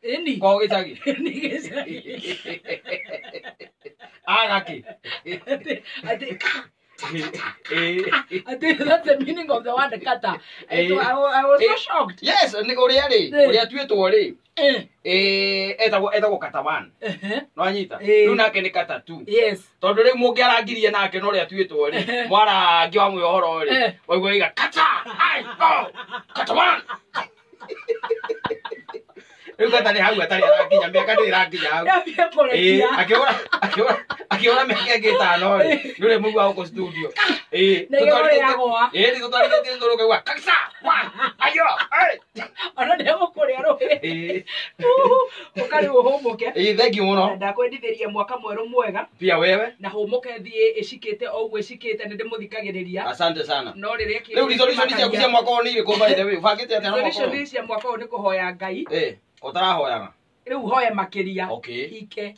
Ĩni. Kwao gĩcagi. Nĩ gĩcagi. Agaki. Atĩ Ĩĩ. atĩ that's the meaning of the word kata. Eh. I was so Eh. shocked. Yes, nĩ ũrĩa rĩ, Eh. ũrĩa tuĩtwo rĩ, Eh. etagwo kata 1. Eh. Nĩwanyita? Eh. Rĩu nake nĩ kata 2. Yes. Tondũ rĩu mũngĩarangirie nake na ũrĩa tuĩtwo rĩ, Eh. mwarangia wa mwĩhe ũhoro rĩ, Eh. waigua iga kata, ai, go, kata 1. Rĩu kata nĩ hau atarĩ arakinya, mĩaka ndĩrĩ ĩrakinya hau. Ndambie Ĩĩ, kũrekia. akĩhũra mĩaka ĩngĩ ĩtano rĩ, nĩ ũrĩ mũigua gũkũ studio. Ĩĩ, Na igũrũ rĩagũa. Ĩĩ, nĩ tũtwarithĩtie tũrũ ũkaigua kata, one, ayo, ai. Ona ndegũkũrĩa rũhĩ. Ĩĩ. Ũkarĩ ũhũmũke. Ĩĩ, thank you mũno. Ndakwendithĩria mwaka mwerũ mwega. Pia wewe. Na hũmũke thiĩ ĩcikĩte o ũguo ĩcikĩte nĩ ndĩmũthikagĩrĩria. Asante sana. No rĩrĩa kĩndũ Rĩu resolution ciaku cia mwaka ũyũ nĩ irĩkũ by the way? Ũbangĩte atĩa na mwaka Resolution ũyũ? cia mwaka ũyũ nĩ kũhoya Ngai. Ĩĩ, ũtarahoyaga. Rĩu hoe makĩria. Okay. Hike.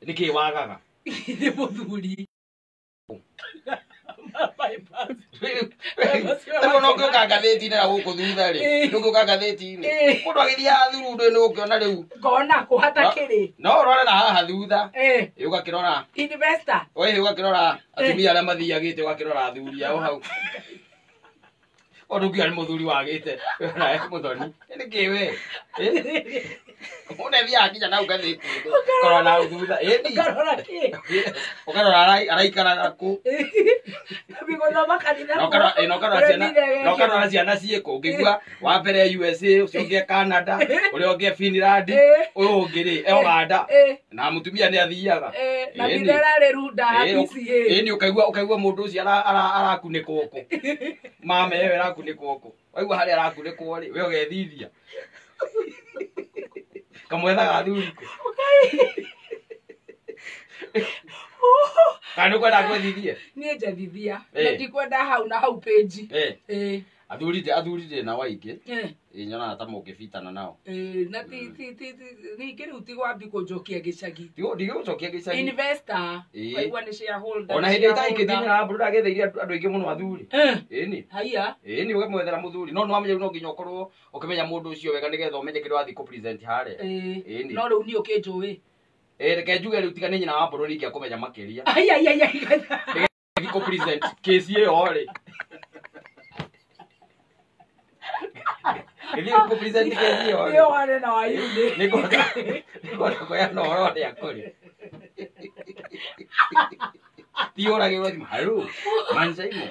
Nĩkĩ wagaga? Nĩ mũthuri. Rĩu no ngĩũka ngathĩti-inĩ na gũkũ thutha rĩ, Ĩĩ. nĩ ũngĩũka ngathĩti-inĩ. Ĩĩ. Mũndũ agĩthiaga thuru ndũ nĩ ũngĩona rĩu. Ngona kũ hatakĩrĩ. No ũrore na haha thutha. Eh. Ĩ, ũgakĩrora. Investor. Ĩ, ũgakĩrora atumia arĩa mathiagĩte ũgakĩrora athuri ao hau. Ũndũ ũngiuga nĩ mũthuri wagĩte. Nawe mũthoni. Nĩkĩ we? Mũndũ athiaga nginya nau ngathĩti-inĩ. Ũkarora na hau thutha. Ĩni. Ũkarora kĩ? Ũkarora araikaraga kũ. Thiĩ gũthoma kanitha. Na ũkarora ĩ, na ũkarora ciana na ũkarora ciana ciĩkũ ũngĩigua wa mbere USA, ũcio ũngĩ e Canada, ũrĩa ũngĩ e Finland, ũyũ ũngĩ rĩ e Uganda, na mũtumia nĩ athiaga. Na Ĩni. mitha ĩrarĩ runda Ĩ, PCA. ĩni ũkaigua mũndũ ũcio arakunĩkwo kũ, mama ĩyo ĩrakunĩkwo kũ, waigua harĩa arakunĩkwo rĩ, we ũgethithia kamwethaga athuri kũ, kana nĩ ũkwenda ngwethithie? Niĩ njethithia. Eh. Na ndikwenda hau na hau page. Eh, Eh. athuri ndĩ nao aingĩ. Eh. Ĩ, nyonaga ta mũngĩbitana nao. Eh, na ti ti ti ningĩ rĩu ti gwambi kũnjokia gĩcagi. Ndigũcokia gĩcagi. Investor. Ĩĩ. Waigua nĩ shareholder. Ona nĩ hĩndĩ ĩrĩa shareholder. itaikĩtie na mbũrũ ndagetheire andũ aingĩ mũno athuri. Eh. Ĩni. Haiya. Ĩni, ũkamwethera mũthuri, no nĩwamenya rĩu no nginya ũkorwo ũkĩmenya mũndũ ũcio wega nĩgetha ũmenye kĩrĩa wathiĩ kũ-present harĩa. Eh. Ĩni. No rĩu niĩ ũkĩnjũĩ. Ĩ, reke njuge rĩu tiga nĩ nyina wa mbũrũ ningĩ akũmenya makĩria. Ai ai ai ai. Thiĩ kũ-present case ĩyo rĩ. Gĩthiĩ kũ-present case ĩyo rĩ. Ĩyo warĩ na wayuni. Nĩngwenda kũheana ũhoro ũrĩa kũrĩ. Ti ũragĩrwo thimũ, "Hello, Mansaimo.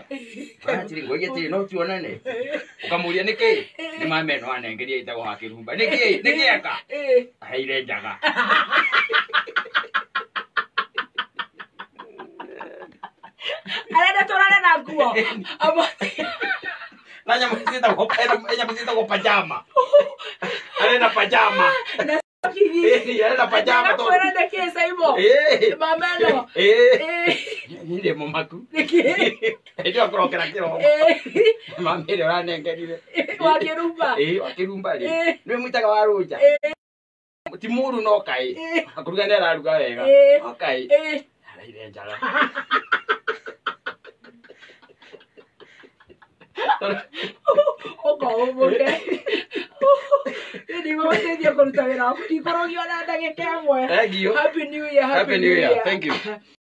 Atĩrĩ, ngoiga atĩrĩ, no tuonane." Ũkamũria nĩkĩ? Nĩ mama ĩno anengeria ĩtagwo Hakĩrumba. Nĩkĩ? Nĩkĩ eka? Eh. Aheire njaga. Arenda tũrare na nguo. Na nyamũ ciĩtagwo nyamũ ciĩtagwo pajama. Arenda pajama. Na kithi. Ĩĩ, arenda pajama tondũ. Ndakwĩra nĩkĩ Saimo? Ĩĩ. Mama ĩno. Ĩĩ. Eh. Niĩ ndĩ mũmaku. Nĩkĩ? Hĩndĩ ĩyo kũrokera kĩroko. Eh. Mama ĩrĩa ũranengerire. Wakĩrumba. Ĩĩ, wakĩrumba rĩ. Ĩĩ. Nĩwe mwĩtaga wa rũnja. Ti mũru no kaĩ. Ĩĩ. Akũruga nĩ araruga wega. Ĩĩ. No kaĩ. Eh. Araire njaga. Ũkohũmũke. Niĩ ndigũgũteithia kũruta wĩra waku ndikũrũgio na ndagĩka ĩmwe. Thank you. Happy New Year. Happy New Year. Thank you.